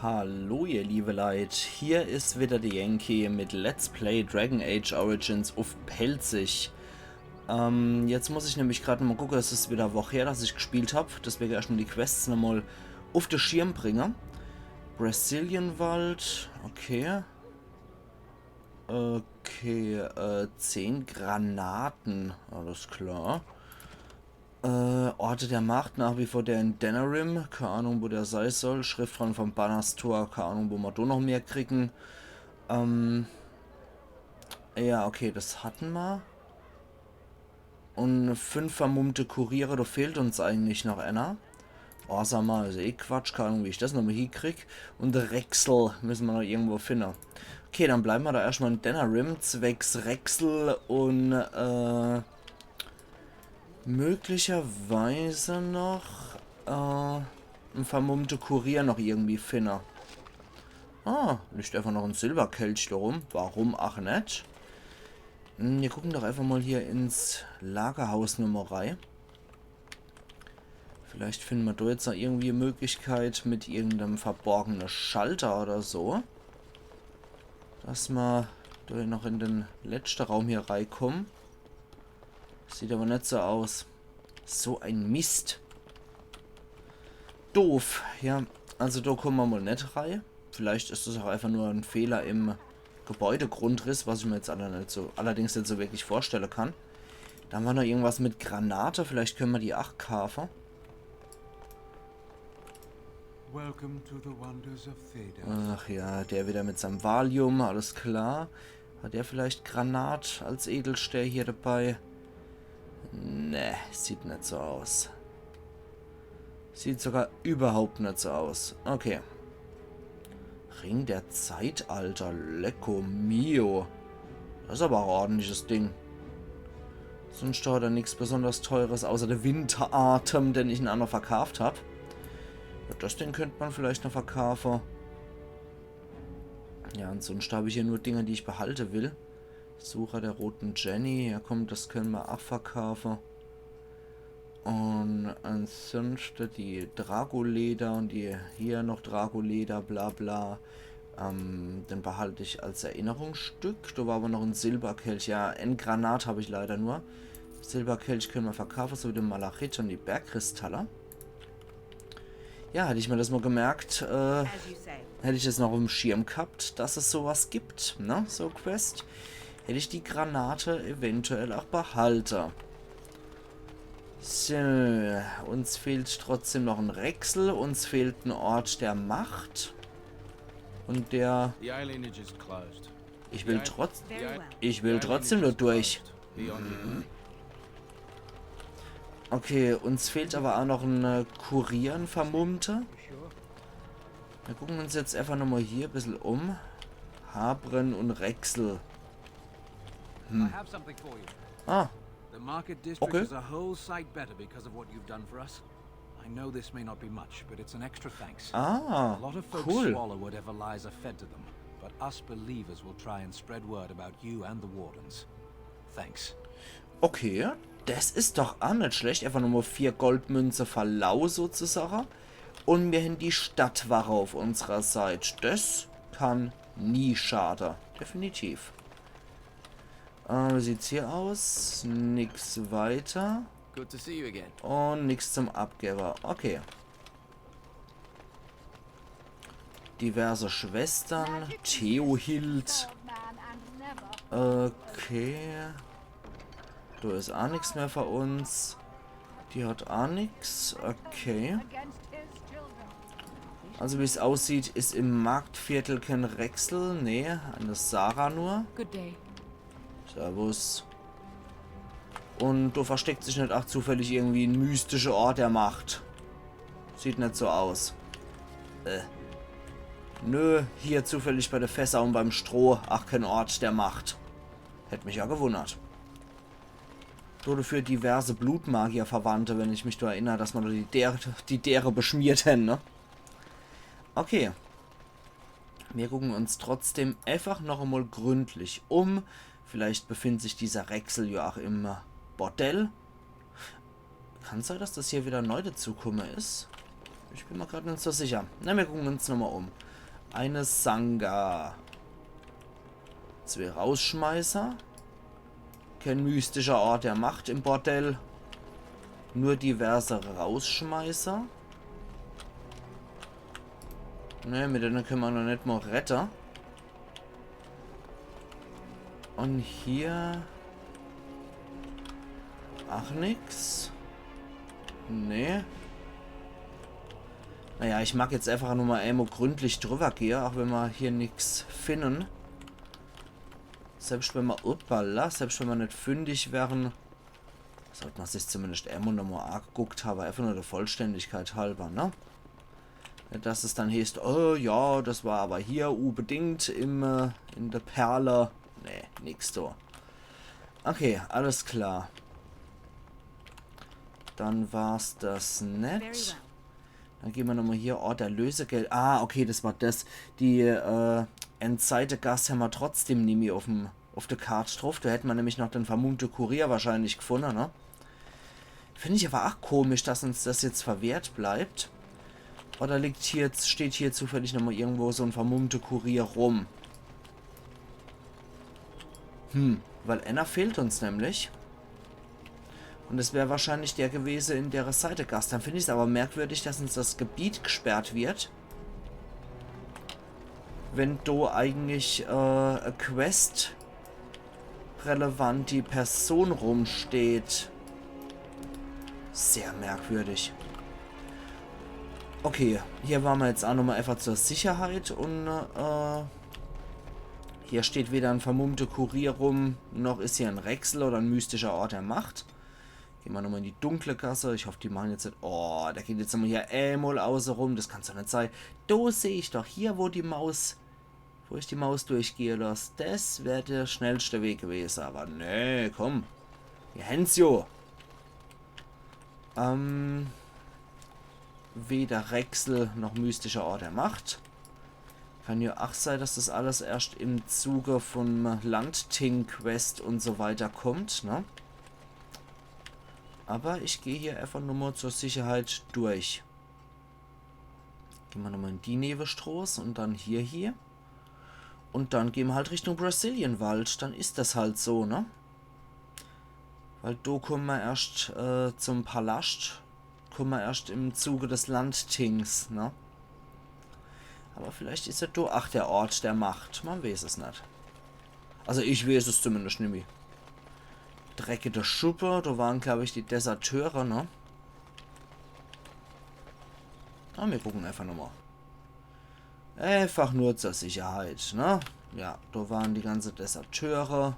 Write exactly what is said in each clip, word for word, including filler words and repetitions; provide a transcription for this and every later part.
Hallo ihr liebe Leit, hier is wieder de Yankee mit Let's Play Dragon Age Origins uff Pälzisch. Ähm, jetzt muss ich nämlich grad nochmal gucke, es is wieder e Woch her, dass ich gespielt hab, deswege erschtmal die Quests nochmal uff de Schirm bringe. Brecilianwald, okay. Okay, äh, zehn Granaten, alles klar. Äh, Orte der Macht, nach wie vor der in Denerim. Keine Ahnung, wo der sei soll. Schriftrolle vom Bannerstor, keine Ahnung, wo ma do noch mehr kriegen. Ähm, ja, okay, das hatten ma. Und fünf vermummte Kuriere, do fehlt uns eigentlich noch einer. Oh, sag mal, is eh Quatsch, keine Ahnung, wie ich das nochmal hiekrieg. Und de Rexel müssen ma noch irgendwo finden. Okay, dann bleiben ma da erschtmal in Denerim, zwecks Rexel und, äh, möglicherweise noch, äh, en vermummte Kurier noch irgendwie finde. Ah, liegt einfach noch en Silberkelch da rum. Warum ach net? Hm, wir gucken doch einfach mal hier ins Lagerhaus Nummer drei. Vielleicht finden ma da jetzt noch irgendwie e Möglichkeit mit irgendeinem verborgenen Schalter oder so. Dass ma da noch in den letzten Raum hier reinkommen. Sieht aber net so aus. So ein Mist. Doof. Ja, also da kommen ma wohl net rein. Vielleicht is das auch einfach nur ein Fehler im Gebäudegrundriss, was ich mir jetzt aller-, nicht so, allerdings nicht so wirklich vorstellen kann. Dann war noch irgendwas mit Granate. Vielleicht können wir die acht kaufen. Welcome to the wonders of Thedas. Ach ja, der wieder mit seinem Valium, alles klar. Hat der vielleicht Granat als Edelstein hier dabei? Ne, sieht nicht so aus. Sieht sogar überhaupt nicht so aus. Okay. Ring der Zeitalter, Lecco Mio. Das ist aber ein ordentliches Ding. Sonst hat er nichts besonders Teures, außer der Winteratem, den ich en anner verkauft hab. Ja, das Ding könnte man vielleicht noch verkaufen. Ja, und sonst habe ich hier nur Dinge, die ich behalten will. Sucher der roten Jenny, ja komm, das können wir auch verkaufen. Und ansonsten die Drago-Leder und die hier noch Drago-Leder, bla bla. Ähm, den behalte ich als Erinnerungsstück. Da war aber noch ein Silberkelch. Ja, ein Granat habe ich leider nur. Silberkelch können wir verkaufen, so wie den Malachit und die Bergkristalle. Ja, hätte ich mir das mal gemerkt, äh, hätte ich es noch im Schirm gehabt, dass es sowas gibt, ne? So Quest. Hätte ich die Granate eventuell auch behalte. So, uns fehlt trotzdem noch ein Rexel, uns fehlt ein Ort der Macht. Und der... The alienage is closed. Ich will trotz... Very well. Ich will trotzdem nur durch. Okay, uns fehlt aber auch noch ein, äh, Kurier, en Vermummter. Wir gucken uns jetzt einfach nochmal hier ein bisschen um. Habren und Rexel. Hm. I have something for you. Ah. The market district is a whole sight better because of what you've done for us. I know this may not be much, but it's an extra thanks. Ah, cool. A lot of folks swallow whatever lies are fed to them, but us believers will try and spread word about you and the wardens. Thanks. Okay, das is doch auch nicht schlecht. Einfach nochmal vier Goldmünze verlau sozusagen. Und wir haben die Stadtwache auf unserer Seite. Das kann nie schaden. Definitiv. Äh, wie sieht's hier aus? Nix weiter. Good to see you again. Und nix zum Abgeber. Okay. Diverse Schwestern. Theohild. Okay. Da is auch nix mehr für uns. Die hat auch nix. Okay. Also wie's aussieht, is im Marktviertel kein Rexel. Nee, eine Sara nur. Good day. Servus. Und da versteckt sich nicht auch zufällig irgendwie ein mystischer Ort der Macht? Sieht nicht so aus. Äh. Nö, hier zufällig bei der Fässer und beim Stroh, ach, kein Ort der Macht. Hätt mich ja gewundert. Dafür diverse Blutmagier-Verwandte, wenn ich mich da erinnere, dass man da die Dere, die Dere beschmiert hätten, ne? Okay. Wir gucken uns trotzdem einfach noch einmal gründlich um. Vielleicht befindet sich dieser Rexel ja auch im Bordell. Kann sein, dass das hier wieder neu dazukomme is. Ich bin mir grad nicht so sicher. Na, wir gucken uns nochmal um. Eine Sangha. Zwee Rausschmeißer. Kein mystischer Ort der Macht im Bordell. Nur diverse Rausschmeißer. Ne, mit denne kenne mer noch net mol redde. Un hier. Ach, nix. Nee. Naja, ich mag jetzt einfach nur mol emol gründlich drüber gehe, ach wenn mer hier nix finden. Selbst wenn mer, uppala, selbst wenn mer net fündig wären, sollt mer sich zumindest emol nochmol ageguckt habe, einfach nur der Vollständigkeit halber, ne? Net, dass es dann heeßt, oh ja, das war aber hier unbedingt im, äh, in der Perle. Nee, nix do. Okay, alles klar. Dann war's das net. Dann gehn mer nochmol hier, Ort der Lösegeld. Ah, okay, das war das. Die, äh, Endseitegast hämmer trotzdem nimmi uffm, uff de Kart druff. Do hätt mer nämlich noch den vermummte Kurier wahrscheinlich gefunne, ne? Find ich aber ach komisch, dass uns das jetzt verwehrt bleibt. Oder liegt hier, steht hier zufällig nochmol irgendwo so en vermummte Kurier rum? Hm, weil enner fehlt uns nämlich. Un es wär wahrscheinlich der gewese in dere Seitegast. Dann find ich's aber merkwürdig, dass uns das Gebiet gesperrt wird, wenn do eigentlich, äh, e Quest relevant die Person rumsteht. Sehr merkwürdig. Okay, hier ware mer jetzt ach nochmol einfach zur Sicherheit un, äh, hier steht weder en vermummte Kurier rum, noch is hier en Rexel oder en mystischer Ort der Macht. Gehn mer nochmol in die dunkle Gasse. Ich hoff, die machen jetzt net. Oh, der geht jetzt nochmol hier emol außerum. Das kann's doch net sei. Do seh ich doch hier, wo die Maus, wo ich die Maus durchgehe lass. Das wär der schnellste Weg gewese. Aber nee, komm. Hier, Hensio. Ähm, weder Rexel noch mystischer Ort der Macht. Kann jo ach sei, dass das alles erscht im Zuge vum Landting-Quest un so weiter kommt, ne? Aber ich geh hier einfach nur mol zur Sicherheit durch. Gehn mer nochmol in die Newestroß un dann hier, hier. Un dann gehn mer halt Richtung Brecilianwald. Dann is das halt so, ne? Weil do kumme mer erscht, äh, zum Palascht, kumme mer erscht im Zuge des Landtings, ne? Aber vielleicht is jo do ach der Ort der Macht. Mer weeß es net. Also ich weeß es zumindest nimmi. Dreckige Schuppe, do ware, glaub ich, die Deserteure, ne? Ah, mir gucken einfach nochmol. Einfach nur zur Sicherheit, ne? Ja, do ware die ganze Deserteure.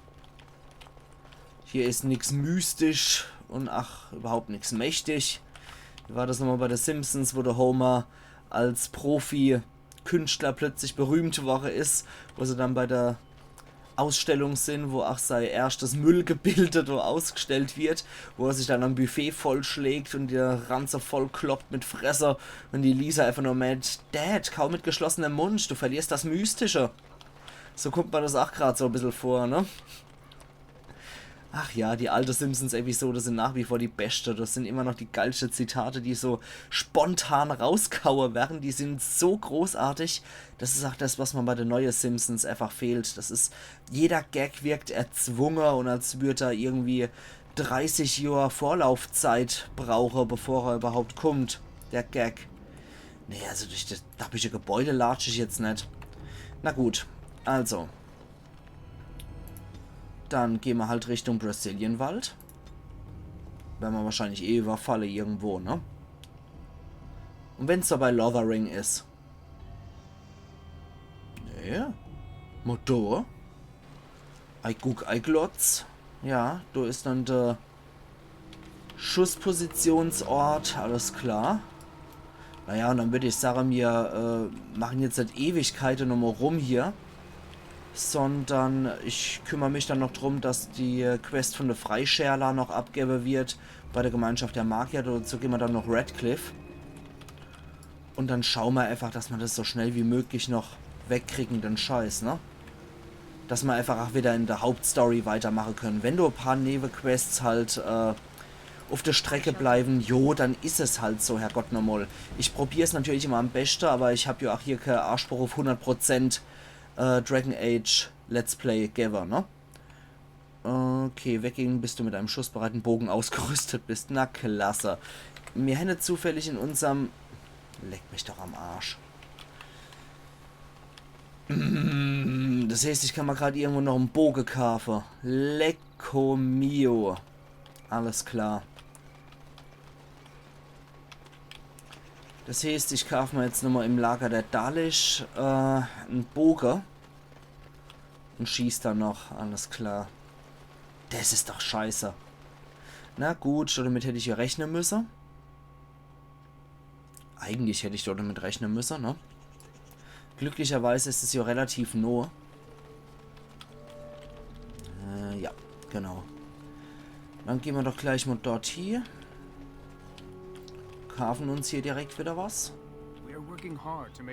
Hier is nix mystisch un ach, überhaupt nix mächtig. Wie war das nochmol bei de Simpsons, wo der Homer als Profi-Künstler plötzlich berühmt worre is, wo se dann bei der Ausstellung sin, wo ach sei erschtes Müllgebilde do ausgestellt wird, wo er sich dann am Buffet vollschlägt un die Ranze vollkloppt mit Fresse un die Lisa einfach nur meint: „Dad, kau mit geschlossenem Mund, du verlierst das Mystische.“ So kummt mer das ach grad so e bissel vor, ne? Ach ja, die alte Simpsons-Episode sin nach wie vor die beschte. Das sin immer noch die geilschte Zitate, die so spontan rauskaue werre. Die sin so großartig. Das is ach das, was mer bei de neue Simpsons einfach fehlt. Das is, jeder Gag wirkt erzwunge un als würd er irgendwie dreißig Johr Vorlaufzeit brauche, bevor er überhaupt kummt, der Gag. Nee, also durch das dappische Gebäude latsch ich jetzt net. Na gut, also. Dann gehn mer halt Richtung Brecilianwald. Werre mer wahrscheinlich eh überfalle irgendwo, ne? Un wenn's dabei Lothering is. Nee. Mol do. Ei Guck, ei Glotz. Ja, do is dann der Schusspositionsort, alles klar. Naja, un dann würd ich sage, mir, äh, machen jetzt net Ewigkeite nochmol rum hier, sondern ich kümmer mich dann noch drum, dass die Quest vun de Freischärler noch abgewwe wird bei der Gemeinschaft der Magier. Dazu gehn mer dann noch Redcliffe. Un dann schaue mer einfach, dass mer das so schnell wie möglich noch wegkriegen, den Scheiß, ne? Dass mer einfach ach wieder in der Hauptstory weitermache können. Wenn do e paar Newequests halt, äh, Uff de Strecke bleiwen, jo, dann is es halt so, Herrgott nochmol. Ich probier's natürlich immer am beschte, awwer ich hab jo ach hier kee Anspruch uff hundert Prozent äh, Dragon Age Let's Play gewwe, ne? Okay, weggehen, bis du mit einem schussbereiten Bogen ausgerüstet bist. Na klasse. Mir hänne zufällig in unserm... Leck mich doch am Arsch. Das heißt, ich kann ma grad irgendwo noch en Boge kaafe. Lecko mio. Alles klar. Das heißt, ich kaaf ma jetzt nochmol im Lager der Dalish äh, en Boge. Un schieß dann noch. Alles klar. Das is doch scheiße. Na gut, schon damit hätt ich jo rechne müsse. Eigentlich hätt ich dort damit rechne müsse, ne? Glücklicherweise is es jo relativ noh. Äh, ja, genau. Dann gehn ma doch gleich mol dort hie. Kaafen uns hier direkt wieder was.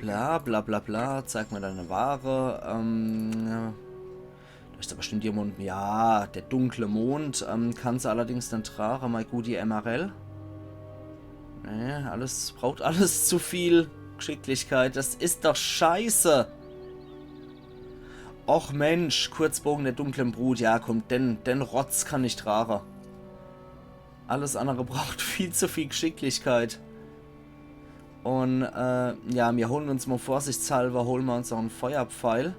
Bla bla bla bla, zeig mir deine Ware. Ähm, da is doch bestimmt jemand. Ja, der dunkle Mond. Ähm, kann se allerdings net trage, mei gudi Emerald. Nee, alles, braucht alles zu viel Geschicklichkeit. Das is doch scheiße. Och Mensch, Kurzbogen der dunklen Brut. Ja, komm, den, den Rotz kann ich trage. Alles andere braucht viel zu viel Geschicklichkeit. Un äh, ja, mir holen uns mol vorsichtshalber, holen ma uns noch en Feuerpfeil.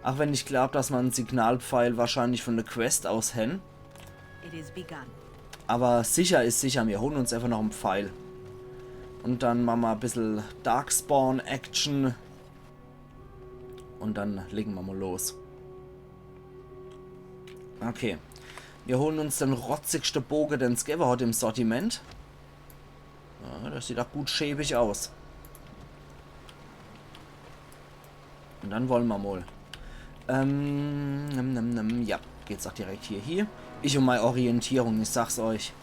Ach wenn ich glaab, dass ma en Signalpfeil wahrscheinlich von der Quest aus hänn. Awwer sicher is sicher, mir holen uns einfach noch en Pfeil. Un dann mache ma e bissel Darkspawn-Action. Un dann legen ma mol los. Okay. Mir holen uns den rotzigste Boge, den's gewwe hat im Sortiment. Ja, das sieht ach gut schäbig aus. Un dann wolle ma mol. Ähm, nem, nem, nem, ja, geht's ach direkt hier, hier. Ich un mei Orientierung, ich sag's euch.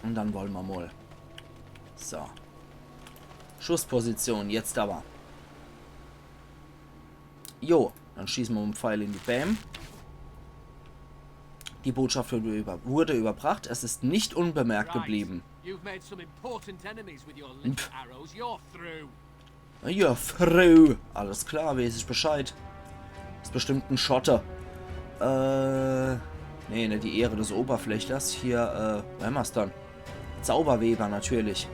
Un dann wolle ma mol. So. Schussposition, jetzt awwer. Jo, dann schieße ma en Pfeil in die Bäm. Die Botschaft wurde, über, wurde überbracht. Es ist nicht unbemerkt geblieben. You've made some important enemies with your lynx arrows. You're through. Ja, Frau. Alles klar, weeß ich Bescheid. Is bestimmt en Schotte. Äh, nee, net die Ehre des Oberflechtlers. Hier, äh, wo hämmer's dann? Zauberweber natürlich.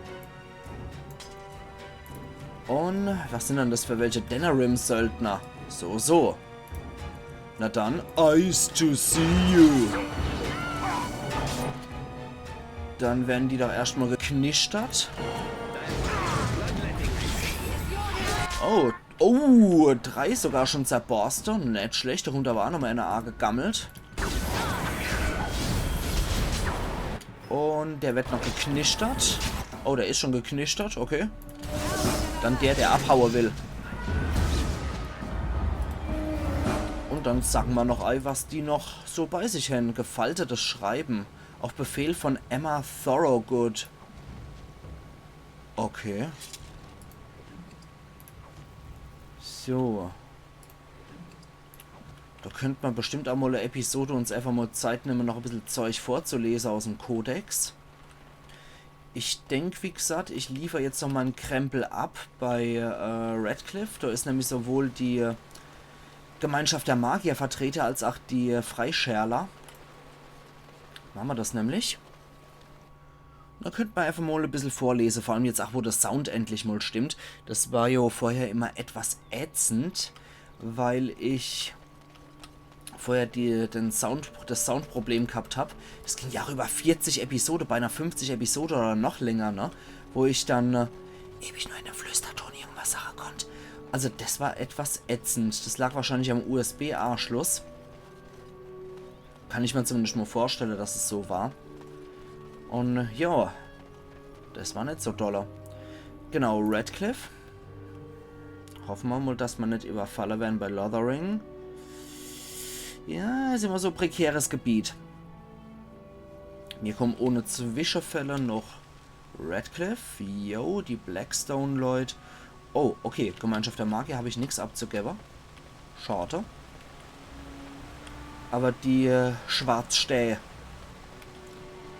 Un was sin dann das für welche? Denerim-Söldner? So, so. Na dann, ice to see you. Dann werden die doch erscht mol geknischtert. Oh, oh, drei sogar schon zerborste. Net schlecht, do kummt awwer ach nochmol ener aagegammelt. Un der wird noch geknischtert. Oh, der is schon geknischtert, okay. Dann der, der abhaue will. Un dann sage ma noch ei, was die noch so bei sich hänn. Gefaltetes Schreiben. Auf Befehl von Emma Thorogood. Okay. So. Do könnt ma bestimmt ach mol e Episode uns einfach mol Zeit nemme, noch e bissel Zeug vorzulese aus'm Kodex. Ich denk, wie gesagt, ich liefer jetzt noch mol en Krempel ab bei äh, Redcliffe. Do is nämlich sowohl die Gemeinschaft der Magier vertrete als ach die Freischärler. Mache ma das nämlich. Do könnt ma einfach mol e bissel vorlese, vor allem jetzt ach, wo der Sound endlich mol stimmt. Das war jo vorher immer etwas ätzend, weil ich vorher die, den Sound, das Soundproblem gehabt hab. Das ging ja ach über vierzig Episode, beinah fünfzig Episode oder noch länger, ne? Wo ich dann äh, ewig nur in dem Flüsterton irgendwas sage konnt. Also das war etwas ätzend. Das lag wahrscheinlich am U S B-Anschluss. Kann ich mir zumindest mol vorstelle, dass es so war. Un äh, ja, das war net so dolle. Genau, Redcliffe. Hoffe ma mol, dass ma net überfalle werden bei Lothering. Ja, is immer so e prekäres Gebiet. Mir kommen ohne Zwischefälle noch Redcliffe. Jo, die Blackstone-Leut. Oh, okay. Gemeinschaft der Magier hab ich nix abzugewwe. Schade. Awwer die äh, Schwarzstää,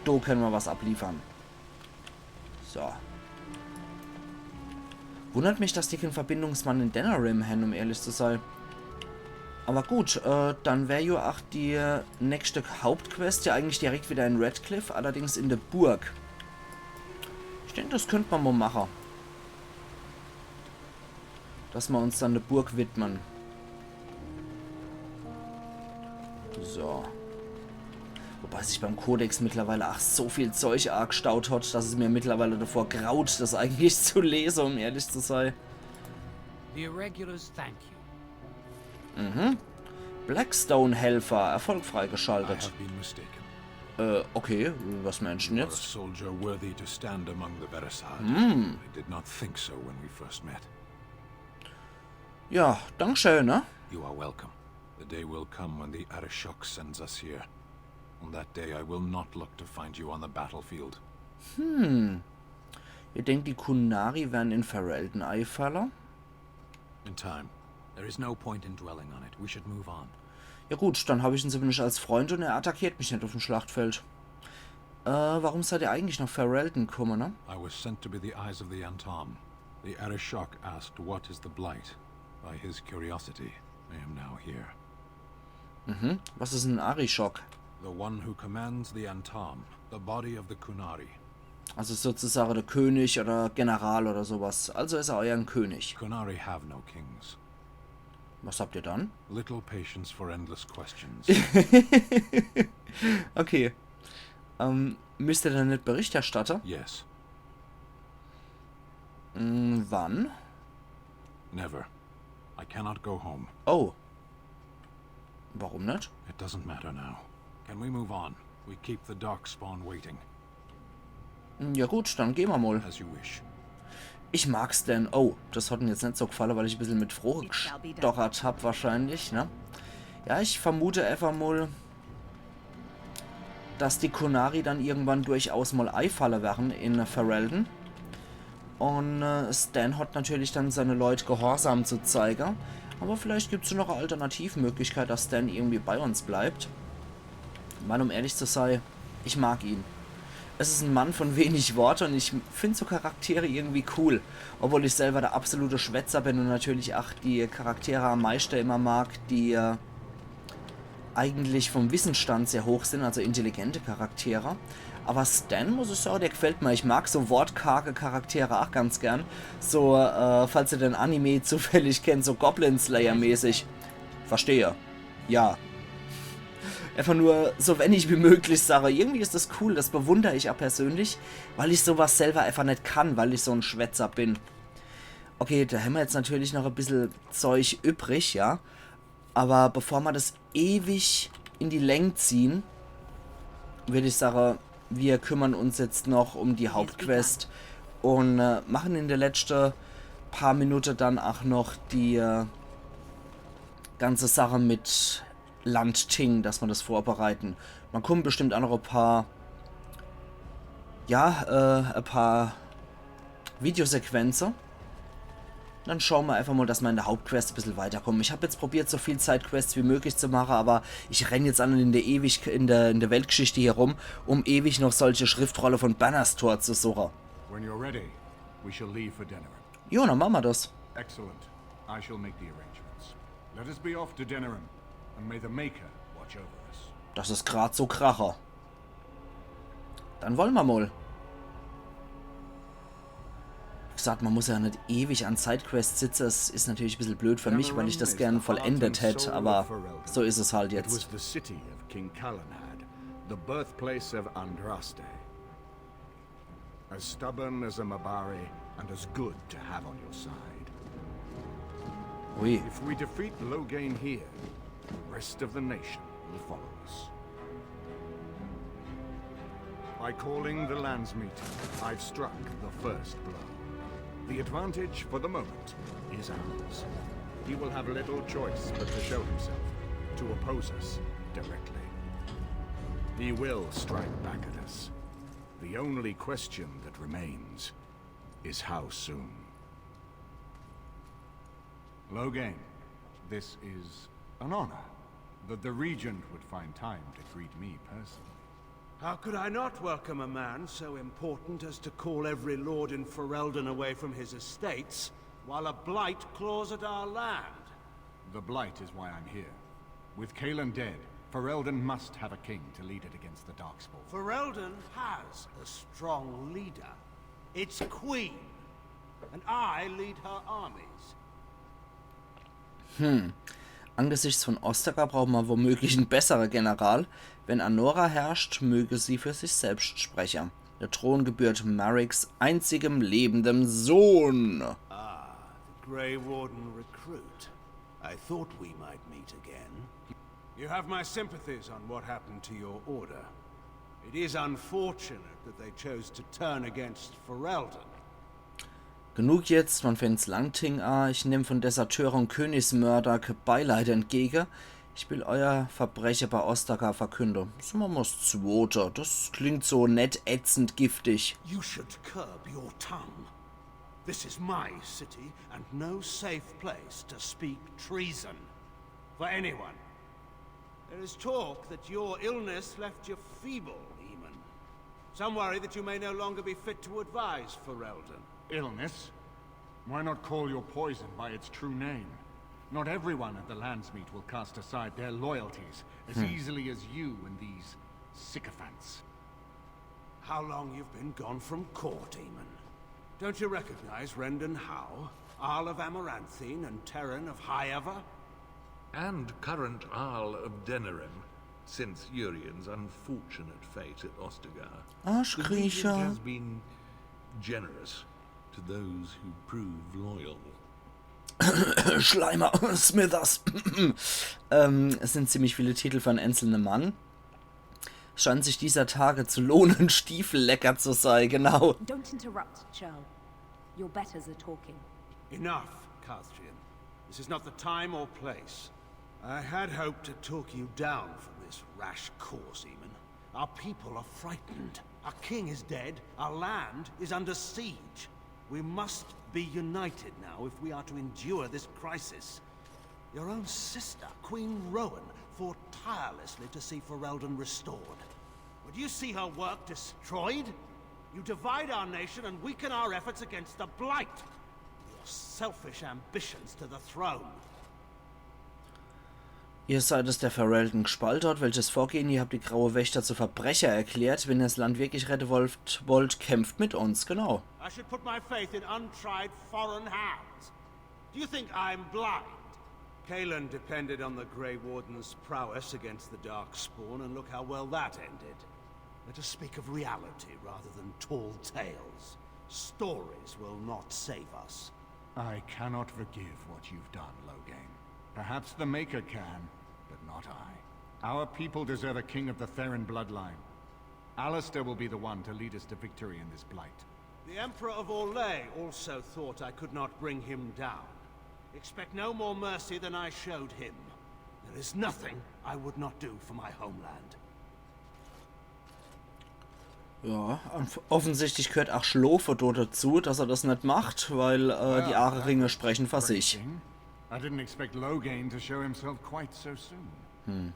do kenne mer was abliefere. So. Wundert mich, dass die kän Verbindungsmann in Denerim hän, um ehrlich zu sei. Awwer gut, äh, dann wär jo ach die äh, nächste Hauptquest jo eigentlich direkt widder in Redcliffe, allerdings in de Burg. Ich denk, das könnt mer mol mache. Dass mer uns dann de Burg widme. So. Wobei sich beim Kodex mittlerweile ach so viel Zeug aagstaut hat, dass es mir mittlerweile davor graut, das eigentlich zu lese, um ehrlich zu sei. The irregulars thank you. Mhm. Blackstone-Helfer, Erfolg I freigeschaltet. have been mistaken. Äh, okay, was meinst du denn You are a jetzt? Soldier worthy to stand among the Beresad. Hm. I did not think so when we first met. Ja, dankeschön, ne? You are welcome. The day will come when the Arishok sends us here. On that day, I will not look to find you on the battlefield. Hm. Ihr denkt, die Qunari werden in Ferelden eifalle? In time. There is no point in dwelling on it. We should move on. Ja gut, dann hab ich ihn zumindest als Freund und er attackiert mich net auf dem Schlachtfeld. Äh, warum seid ihr eigentlich nach Ferelden gekommen, ne? I was sent to be the eyes of the Antaam. The Arishok asked what is the Blight. By his curiosity, I am now here. Mhm. Was ist ein Arishok? The one who commands the Antaam, the body of the Qunari. Also sozusagen der König oder General oder sowas. Also ist er euer König. Qunari have no kings. Was habt ihr dann? Little patience for endless questions. Okay. Ähm, müsst ihr dann nicht Bericht erstatten? Yes. Hm, wann? Never. I cannot go home. Oh. Warum nicht? It doesn't matter now. Can we move on? We keep the darkspawn waiting. Hm, ja gut, dann gehen wir mal. As you wish. Ich mag Sten. Oh, das hat ihm jetzt nicht so gefallen, weil ich ein bisschen mit Frohe gestochert hab wahrscheinlich, ne? Ja, ich vermute einfach mal, dass die Qunari dann irgendwann durchaus mal eifalle werden in Ferelden. Und äh, Sten hat natürlich dann seine Leute gehorsam zu zeigen. Aber vielleicht gibt's noch eine Alternativmöglichkeit, dass Sten irgendwie bei uns bleibt. Weil um ehrlich zu sein, ich mag ihn. Es ist ein Mann von wenig Worte und ich find so Charaktere irgendwie cool. Obwohl ich selber der absolute Schwätzer bin und natürlich auch die Charaktere am meisten immer mag, die äh, eigentlich vom Wissensstand sehr hoch sind, also intelligente Charaktere. Aber Sten, muss ich sagen, der gefällt mir. Ich mag so wortkarge Charaktere auch ganz gern. So, äh, falls ihr den Anime zufällig kennt, so Goblin Slayer mäßig. Verstehe. Ja. Einfach nur so wenig wie möglich sage. Irgendwie ist das cool, das bewundere ich auch persönlich, weil ich sowas selber einfach nicht kann, weil ich so ein Schwätzer bin. Okay, da haben wir jetzt natürlich noch ein bisschen Zeug übrig, ja. Aber bevor wir das ewig in die Länge ziehen, würde ich sagen, wir kümmern uns jetzt noch um die Hauptquest und äh, machen in der letzten paar Minuten dann auch noch die äh, ganze Sache mit Landting, dass wir das vorbereiten. Dann kommen bestimmt auch noch ein paar, ja, äh, ein paar Videosequenzen. Dann schauen wir einfach mal, dass wir in der Hauptquest ein bisschen weiterkommen. Ich habe jetzt probiert, so viel Sidequests wie möglich zu machen, aber ich renn jetzt an in der ewig in der, in der Weltgeschichte hier rum, um ewig noch solche Schriftrolle von Banastor zu suchen. When you're ready, we shall leave for Denerim. Jo, dann machen wir das. Excellent. I shall make the arrangements. Let us be off to Denerim, and may the Maker watch over us. Das ist grad so Kracher. Dann wollen wir mal. Wie gesagt, man muss ja nicht ewig an Sidequests sitzen. Es ist natürlich ein bisschen blöd für mich, weil ich das gern vollendet hätte, aber so ist es halt It jetzt. Was the city of King Calenhad, the birthplace of Andraste. As stubborn as a Mabari and as good to have on your side. Ui. If we defeat Loghain here, the rest of the nation will follow us. By calling the Landsmeeting, I've struck the first blow. The advantage for the moment is ours. He will have little choice but to show himself, to oppose us directly. He will strike back at us. The only question that remains is how soon. Loghain, this is an honor. That the regent would find time to greet me personally. How could I not welcome a man so important as to call every lord in Ferelden away from his estates, while a blight claws at our land? The Blight is why I'm here. With Cailan dead, Ferelden must have a king to lead it against the Darkspawn. Ferelden has a strong leader. Its queen. And I lead her armies. Angesichts von Ostagar braucht man womöglich en bessere General. Wenn Anora herrscht, möge sie für sich selbst sprechen. Der Thron gebührt Mariks einzigem lebendem Sohn. Ah, the Grey Warden recruit. I thought we might meet again. You have my sympathies on what happened to your order. It is unfortunate that they chose to turn against Ferelden. Genug jetzt von Fens Langting. Ah, ich nehm von Deserteure und Königsmörder ke Beileid entgege. Ich will euer Verbreche bei Ostagar verkünde. Sag mer mal s zwote. Das klingt so nett ätzend giftig. You should curb your tongue. This is my city and no safe place to speak treason for anyone. There is talk that your illness left you feeble, Eamon. Some worry that you may no longer be fit to advise Ferelden. Illness? Why not call your poison by its true name? Not everyone at the Landsmeet will cast aside their loyalties as easily as you and these sycophants. How long you've been gone from court, Eamon. Don't you recognize Rendon Howe, Arl of Amaranthine and Teyrn of Highever? And current Arl of Denerim, since Urien's unfortunate fate at Ostagar. The regent Arschkriecher. Has been generous to those who prove loyal. Schleimer, Smithers. Ähm, es sind ziemlich viele Titel für einen einzelnen Mann. Scheint sich dieser Tage zu lohnen, Stiefellecker zu sein, genau. Don't interrupt, Churl. Your betters are talking. Enough, Carthian. This is not the time or place. I had hoped to talk you down from this rash course, Eamon. Our people are frightened. Our king is dead. Our land is under siege. We must be united now if we are to endure this crisis. Your own sister, Queen Rowan, fought tirelessly to see Ferelden restored. Would you see her work destroyed? You divide our nation and weaken our efforts against the Blight. Your selfish ambitions to the throne. Ihr seid es, der Ferelden gespalten hat. Welches Vorgehen? Ihr habt die Graue Wächter zu Verbrecher erklärt. Wenn ihr das Land wirklich retten wollt, wollt, kämpft mit uns, genau. I should put my faith in untried foreign hands. Do you think I'm blind? Cailan depended on the Grey Warden's prowess against the Darkspawn, and look how well that ended. Let us speak of reality rather than tall tales. Stories will not save us. I cannot forgive what you've done, Loghain. Perhaps the Maker can, but not I. Our people deserve a king of the Theron bloodline. Alistair will be the one to lead us to victory in this blight. The Emperor of Orlais also thought I could not bring him down. Expect no more mercy than I showed him. There is nothing I would not do for my homeland. Ja, off-, offensichtlich gehört auch Schlofe do dazu, dass er das nicht macht, weil äh, die Ahri-Ringe sprechen für sich. Thing? I didn't expect Loghain to show himself quite so soon.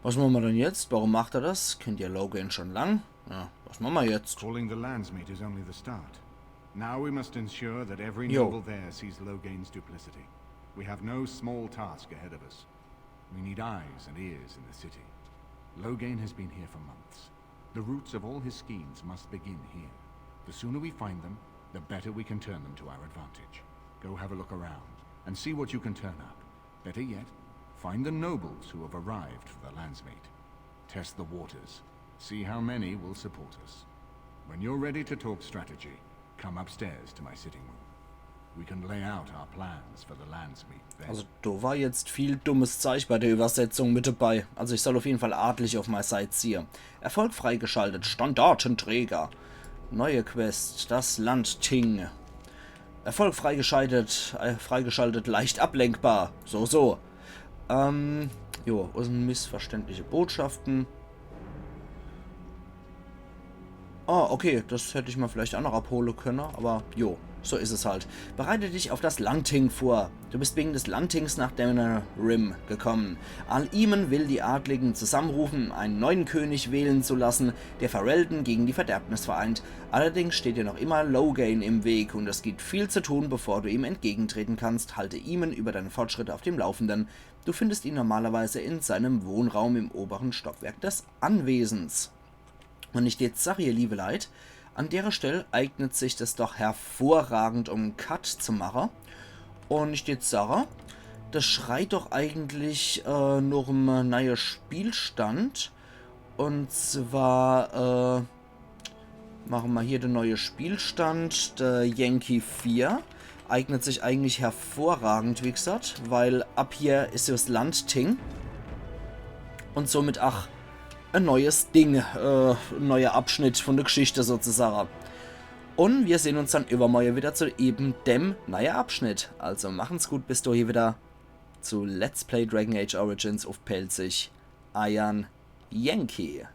Was machen wir denn jetzt? Warum macht er das? Kennt ihr Loghain schon lang? Ja, was machen wir jetzt? Calling the Landsmeet is only the start. Now we must ensure that every Yo. Noble there sees Loghain's duplicity. We have no small task ahead of us. We need eyes and ears in the city. Loghain has been here for months. The roots of all his schemes must begin here. The sooner we find them, the better we can turn them to our advantage. Go have a look around and see what you can turn up. Better yet, find the nobles who have arrived for the Landsmeet. Test the waters. See how many will support us. When you're ready to talk strategy, come upstairs to my sitting room. We can lay out our plans for the Landsmeet then. Also, da war jetzt viel dummes Zeug bei der Übersetzung mit dabei. Also ich soll auf jeden Fall adlig auf meine Seite ziehen. Erfolg freigeschaltet. Standartenträger. Neue Quest. Das Landting. Erfolg freigeschaltet. Äh, freigeschaltet. Leicht ablenkbar. So, so. Ähm, jo, und missverständliche Botschaften. Ah, okay, das hätte ich mir vielleicht auch noch abholen können, aber jo. So ist es halt. Bereite dich auf das Lanting vor. Du bist wegen des Lantings nach Danarim gekommen. Al Eamon will die Adligen zusammenrufen, einen neuen König wählen zu lassen, der Ferelden gegen die Verderbnis vereint. Allerdings steht dir noch immer Loghain im Weg und es gibt viel zu tun, bevor du ihm entgegentreten kannst. Halte Eamon über deine Fortschritte auf dem Laufenden. Du findest ihn normalerweise in seinem Wohnraum im oberen Stockwerk des Anwesens. Und ich jetzt sag, ihr liebe Leit, an dere Stell eignet sich das doch hervorragend, um en Cut zu mache. Und ich jetzt sag, das schreit doch eigentlich äh, noch em neue Spielstand. Und zwar äh, mache mer hier de neue Spielstand, der Yankee vier. Eignet sich eigentlich hervorragend, wie gesagt, weil ab hier is das Lanting. Und somit ach ein neues Ding, äh, ein neuer Abschnitt von der Geschichte sozusagen. Und wir sehen uns dann übermorgen wieder zu eben dem neuen Abschnitt. Also machen's gut, bis dahin wieder zu Let's Play Dragon Age Origins auf Pälzisch. Eiern Yankee.